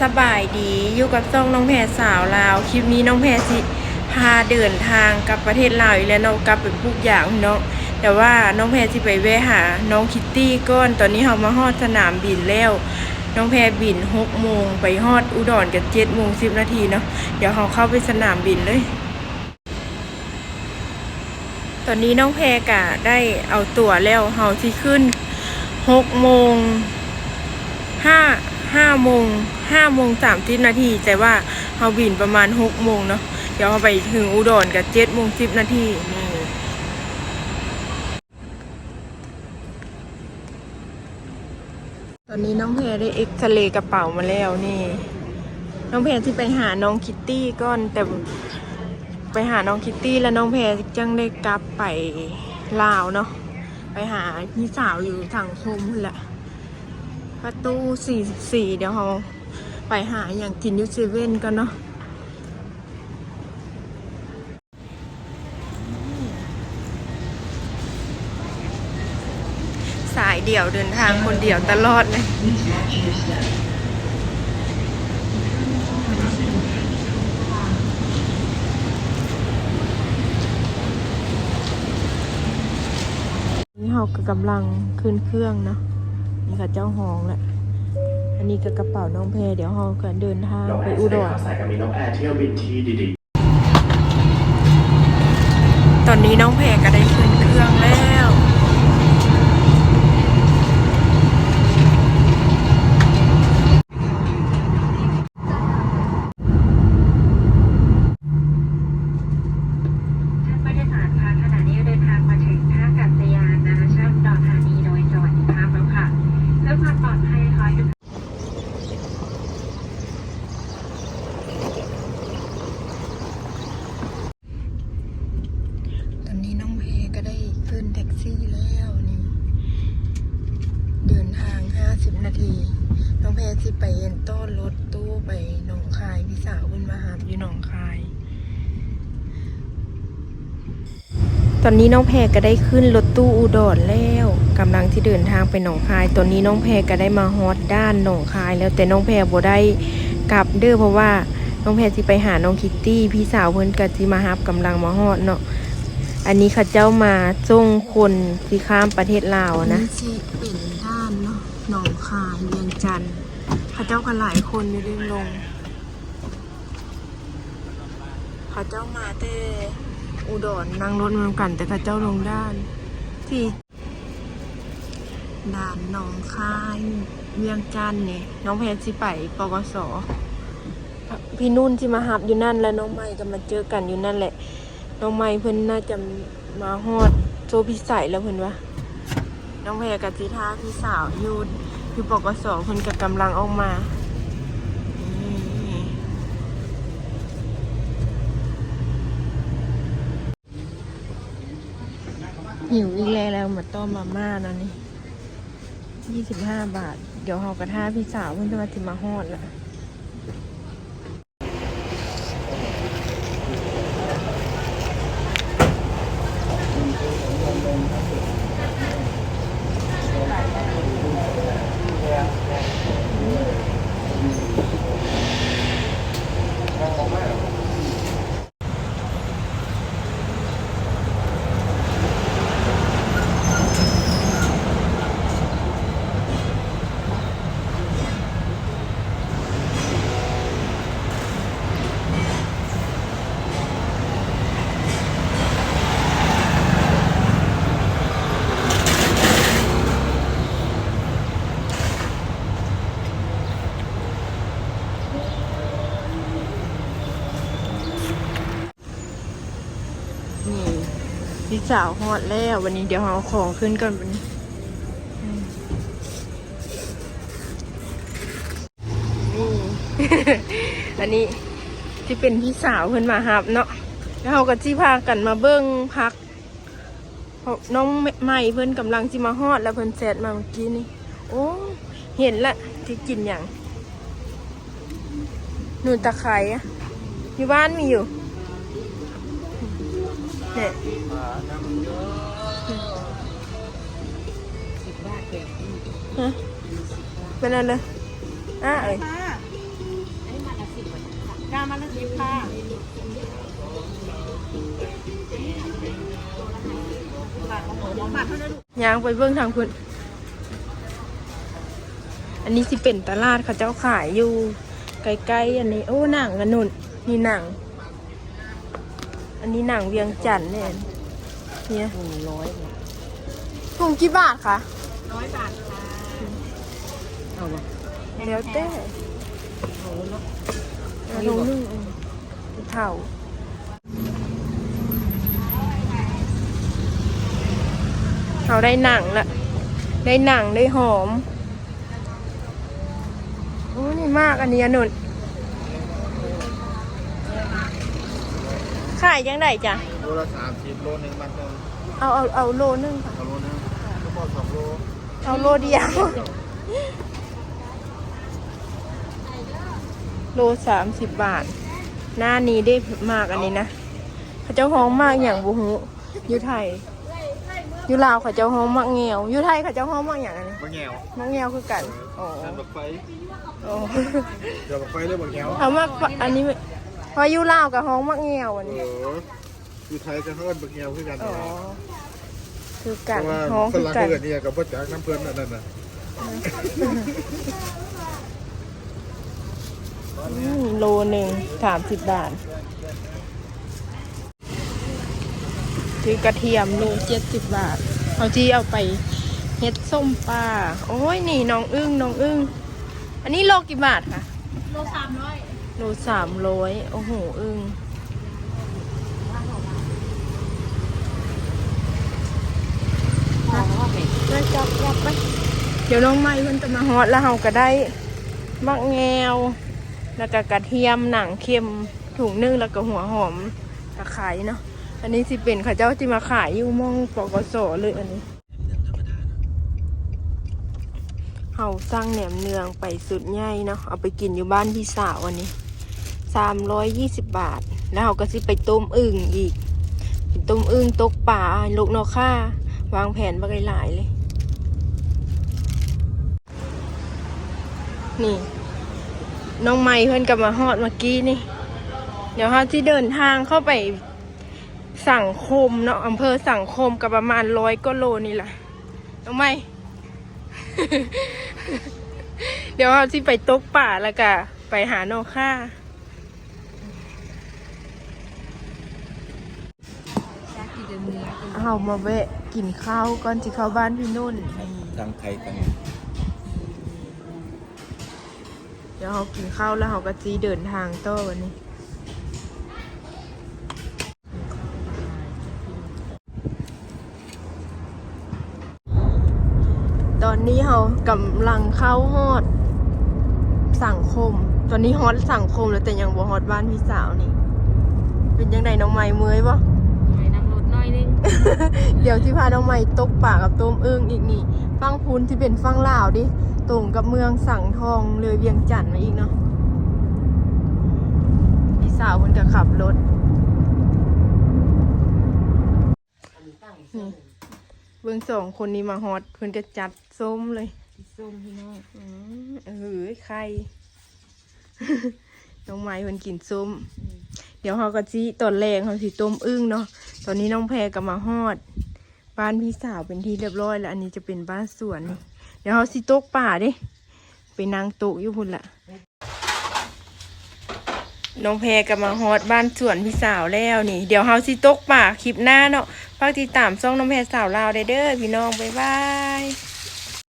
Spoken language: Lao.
ສະບາຍດີ ຢູ່ກັບຊ່ອງນ້ອງແພສາວລາວ. ຄລິບນີ້ນ້ອງແພຊິພາເດີນທາງກັບປະເທດລາວອີກແລ້ວເນາະ, ກັບໄປປູກຢາງເນາະ. ແຕ່ວ່ານ້ອງແພຊິໄປແວ່ຫານ້ອງຄິດຕີ້ກ່ອນ. ຕອນນີ້ເຮົາມາຮອດສະໜາມບິນແລ້ວ. ນ້ອງແພບິນຫົກໂມງ, ໄປຮອດອຸດອນກໍເຈັດໂມງສິບນາທີເນາະ. ດຽວເຮົາເຂົ້າໄປສະໜາມບິນເລີຍ. ຕອນນີ້ນ້ອງແພກະໄດ້ເອົາຕົ໋ວແລ້ວ, ເຮົາຊິຂຶ້ນຫົກໂມງ ຫ້າ ຫ້າໂມງ ຫ້າໂມງສາມສິບນາທີ, ແຕ່ວ່າເຮົາບິນປະມານຫົກໂມງເນາະ. ດຽວເຮົາໄປເຖິງອຸດອນກະເຈັດໂມງສິບນາທີ. ນີ້ ຕອນນີ້ນ້ອງແພໄດ້ເອັກຊະເລກະເປົາມາແລ້ວ. ນີ້ ນ້ອງແພຊິໄປຫານ້ອງຄິດຕີ້ກ່ອນ, ແຕ່ໄປຫານ້ອງຄິດຕີ້ແລ້ວ ນ້ອງແພຈັ່ງໄດ້ກັບໄປລາວເນາະ, ໄປຫາພີ່ສາວຢູ່ສັງຄົມພຸ້ນແຫຼະ. ປະຕູສີ່ສິບສີ່ ດຽວເຮົາໄປຫາຫຍັງກິນຢູ່ເຊເວັ່ນກ່ອນເນາະ. ສາຍດຽວ ເດີນທາງຄົນດຽວຕະຫຼອດເລີຍ. ນີ້ເຮົາກໍກຳລັງຂຶ້ນເຄື່ອງເນາະ. ນີ້ເຂົາເຈົ້າຮອງແລ້ວ. ອັນນີ້ກໍກະເປົານ້ອງແພ. ດຽວເຮົາກໍເດີນທາງໄປອຸດອນ. ຕອນນີ້ນ້ອງແພກໍໄດ້ຂຶ້ນເຄື່ອງແລ້ວ. ທ່ານຜູ້ໂດຍສານຄະ ຂະນະນີ້ເດີນທາງມາເຖິງທ່າອາກາສະຍານນານາຊາດອຸດອນທານີໂດຍສະຫວັດດີພາບແລ້ວຄ່ະ. ເພື່ອຄວາມປອດໄພ ຂໍໃຫ້ ຕອນນີ້ນ້ອງແພກໍໄດ້ຂຶ້ນແທັກຊີແລ້ວ. ນີ້ ເດີນທາງຫ້າສິບນາທີ. ນ້ອງແພຊິໄປຕໍ່ລົດຕູ້ໄປໜອງຄາຍ, ພີ່ສາວເພິ່ນມາຮັບຢູ່ໜອງຄາຍ. ຕອນນີ້ນ້ອງແພກໍໄດ້ຂຶ້ນລົດຕູ້ອຸດອນແລ້ວ, ກຳລັງຊິເດີນທາງໄປໜອງຄາຍ. ຕອນນີ້ນ້ອງແພກໍໄດ້ມາຮອດດ່ານໜອງຄາຍແລ້ວ, ແຕ່ນ້ອງແພບໍ່ໄດ້ກັບເດີ້ ເພາະວ່ານ້ອງແພຊິໄປຫານ້ອງຄິດຕີ້, ພີ່ສາວເພິ່ນກໍຊິມາຮັບ, ກຳລັງມາຮອດເນາະ. ອັນນີ້ເຂົາເຈົ້າມາສົ່ງຄົນຊິຂ້າມປະເທດລາວນະ. ນີ້ຊິເປັນດ່ານເນາະ, ໜອງຄາຍ ວຽງຈັນ. ເຂົາເຈົ້າກໍຫຼາຍຄົນຢູ່ເດ້ ລົງ. ເຂົາເຈົ້າມາແຕ່ອຸດອນ, ນັ່ງລົດມານຳກັນ, ແຕ່ເຂົາເຈົ້າລົງດ່ານທີ່ດ່ານໜອງຄາຍ ວຽງຈັນນີ້. ນ້ອງແພຊິໄປ ປກສ, ພີ່ນຸ່ນຊິມາຮັບຢູ່ນັ້ນ ແລ້ວນ້ອງໃໝ່ກໍມາເຈີກັນຢູ່ນັ້ນແຫຼະ. ນ້ອງໃໝ່ເພິ່ນໜ້າຈະມາຮອດໂຊພິໄສແລ້ວເພິ່ນວ່າ. ນ້ອງແພກໍຊິຖ້າພີ່ສາວຢູ່ ຢູ່ ປກສ ເພິ່ນກໍກຳລັງອອກມາ. ຫິວອີກແລ້ວ, ມາຕໍ່ມາມ່າເນາະນີ້ ຊາວຫ້າບາດ. ດຽວເຮົາກໍຖ້າພີ່ສາວເພິ່ນວ່າຊິມາຮອດລະ. ນີ້ ພີ່ສາວຮອດແລ້ວ. ບັດນີ້ດຽວເຮົາເອົາຂອງຂຶ້ນກ່ອນບັດນີ້. ນີ້ ອັນນີ້ຊິເປັນພີ່ສາວເພິ່ນມາຮັບເນາະ, ແລ້ວເຮົາກໍຊິພາກັນມາເບິ່ງຜັກ. ເພາະນ້ອງໃໝ່ເພິ່ນກຳລັງຊິມາຮອດ ແລ້ວເພິ່ນແຊັດມາເມື່ອກີ້ນີ້. ໂອ້ ເຫັນລະ ຊິກິນຫຍັງ? ໜູນຕາໄຄອະ ຢູ່ບ້ານມີຢູ່. ນີ້ ຮະ ເປັນອັນເລີຍ ອ້າເອີຍ. ກາມາເລີຍສິບ ຄ່ະ. ບາດ ບາດເທົ່າໃດລູກ? ຍ່າງໄປເບິ່ງທາງພຸ້ນ. ອັນນີ້ຊິເປັນຕະຫຼາດເຂົາເຈົ້າຂາຍຢູ່ໃກ້ໆ ອັນນີ້. ໂອ້ ໜັງອັນນັ້ນ ນີ້ໜັງ. ອັນນີ້ໜັງວຽງຈັນແມ່ນເນຍ. ຖົງຮ້ອຍ ຖົງຈັກບາດຄະ? ຮ້ອຍບາດຄ່ະ. ເອົາບໍ່? ແລ້ວແຕ່ ເອົາເນາະ. ເອົາຖົງໜຶ່ງ. ເອີ ເຖົ້າ ເຮົາໄດ້ໜັງລະ ໄດ້ໜັງ ໄດ້ຫອມ. ໂອ້ ນີ້ໝາກອັນນີ້ ອານຸນ ຂາຍຈັ່ງໃດຈະ? ໂລລະສາມສິບ ໂລໜຶ່ງມັດໜຶ່ງ. ເອົາ ເອົາ ເອົາໂລໜຶ່ງຄ່ະ. ເອົາໂລໜຶ່ງ ກະບອກສອງໂລ. ເອົາໂລດຽວ ໂລສາມສິບບາດ. ໜ້ານີ້ເດ້ ໝາກອັນນີ້ນະ ເຂົາເຈົ້າຮ້ອງໝາກຫຍັງບໍ່ຮູ້ ຢູ່ໄທ. ຢູ່ລາວເຂົາເຈົ້າຮ້ອງໝາກແງວ ຢູ່ໄທເຂົາເຈົ້າຮ້ອງໝາກຫຍັງອັນນີ້? ໝາກແງວ. ໝາກແງວຄືກັນ. ເອີ ອໍ ເປັນໝາກໄຟ. ອໍ ເປັນໝາກໄຟ ຫຼື ໝາກແງວ? ເອົາໝາກ ອັນນີ້ ເພາະຢູ່ລາວກະຮ້ອງໝາກແງວອັນນີ້. ເອີ ຢູ່ໄທກະເອີ້ນໝາກແງວຄືກັນ. ອໍ ຄືກັນ ແຕ່ວ່າ ຮ້ອງຄືກັນ. ຝຣັ່ງເພິ່ນເອີ້ນອີ່ຫຍັງກະບໍ່ຈັກນຳເພິ່ນອັນນັ້ນນະ. ອືມ ໂລໜຶ່ງສາມສິບບາດ. ຊື້ກະທຽມໂລເຈັດສິບບາດ ເຮົາຊິເອົາໄປເຮັດສົ້ມປ່າ. ໂອ້ຍ ນີ້ນ້ອງອຶ່ງ ນ້ອງອຶ່ງ. ອັນນີ້ໂລຈັກບາດຄະ? ໂລສາມຮ້ອຍ. ໂລສາມຮ້ອຍ. ໂອ້ໂຫ ອຶ່ງ ໄປຈັບ ຈັບໄປ. ດຽວນ້ອງໃໝ່ເພິ່ນກະມາຮອດ ລະເຮົາກະໄດ້ໝາກແງວ ລະກະກະທຽມ ໜັງເຂັມ ຖົງໜຶ່ງ ລະກະຫົວຫອມ ຕະໄຄເນາະ. ອັນນີ້ຊິເປັນເຂົາເຈົ້າຊິມາຂາຍຢູ່ໝ່ອງ ປກສ ເລີຍອັນນີ້. ເຮົາສັ່ງແໜມເໜືອງໄປຊຸດໃຫຍ່ເນາະ ເອົາໄປກິນຢູ່ບ້ານພີ່ສາວ. ອັນນີ້ສາມຮ້ອຍຊາວບາດ ລະເຮົາກະຊິໄປຕົ້ມອຶ່ງອີກ ຕົ້ມອຶ່ງ ຕົກປາ ຫຼົກໜໍ່ຂ່າ ວາງແຜນບັກຫຼາຍໆເລີຍ. ນີ້ ນ້ອງໃໝ່ເພິ່ນກະມາຮອດເມື່ອກີ້ນີ້. ດຽວເຮົາຊິເດີນທາງເຂົ້າໄປສັງຄົມເນາະ ອຳເພີສັງຄົມ ກະປະມານຮ້ອຍກວ່າໂລນີ້ລະ ນ້ອງໃໝ່. ດຽວເຮົາຊິໄປຕົກປາ ລະກະໄປຫາໜໍ່ຂ່າ. ເຮົາມາແວະກິນເຂົ້າກ່ອນຊິເຂົ້າບ້ານພີ່ນຸ່ນ. ນີ້ ຕັ້ງໄຂ່ກັນ. ດຽວເຮົາກິນເຂົ້າລະເຮົາກະຊິເດີນທາງຕໍ່ບັດນີ້. ຕອນນີ້ເຮົາກຳລັງເຂົ້າຮອດສັງຄົມ. ຕອນນີ້ຮອດສັງຄົມແລ້ວ ແຕ່ຍັງບໍ່ຮອດບ້ານພີ່ສາວນີ້. ເປັນຈັ່ງໃດນ້ອງໃໝ່ ເມື່ອຍບໍ່? ເມື່ອຍ ນັ່ງລົດໜ້ອຍໜຶ່ງ. ດຽວຊິພານ້ອງໃໝ່ຕົກປາກັບຕົ້ມອຶ່ງອີກນີ້. ຝັ່ງພຸ້ນຊິເປັນຝັ່ງລາວເດ້ ຕົງກັບເມືອງສັງທອງ ເລີຍວຽງຈັນມາອີກເນາະ. ພີ່ສາວເພິ່ນກະຂັບລົດ. ນີ້ ເບິ່ງສອງຄົນນີ້ມາຮອດ ເພິ່ນກະຈັດສົ້ມເລີຍ. ສົ້ມພີ່ນ້ອງ. ອືມ ເອີຍ ໄຂ່ ນ້ອງໃໝ່ເພິ່ນກິນສົ້ມ. ອືມ ດຽວເຮົາກະຊິ ຕອນແລງເຮົາຊິຕົ້ມອຶ່ງເນາະ. ຕອນນີ້ນ້ອງແພກະມາຮອດ ບ້ານພີ່ສາວເປັນທີ່ຮຽບຮ້ອຍແລ້ວ. ອັນນີ້ຈະເປັນບ້ານສວນ. ດຽວເຮົາຊິຕົກປາເດ້ ໄປນັ່ງໂຕະຢູ່ພຸ້ນລະ. ນ້ອງແພກະມາຮອດບ້ານສວນພີ່ສາວແລ້ວນີ້. ດຽວເຮົາຊິຕົກປາຄລິບໜ້າເນາະ. ຝາກຕິດຕາມຊ່ອງນ້ອງແພສາວລາວໄດ້ເດີພີ່ນ້ອງ. ບາຍບາຍ.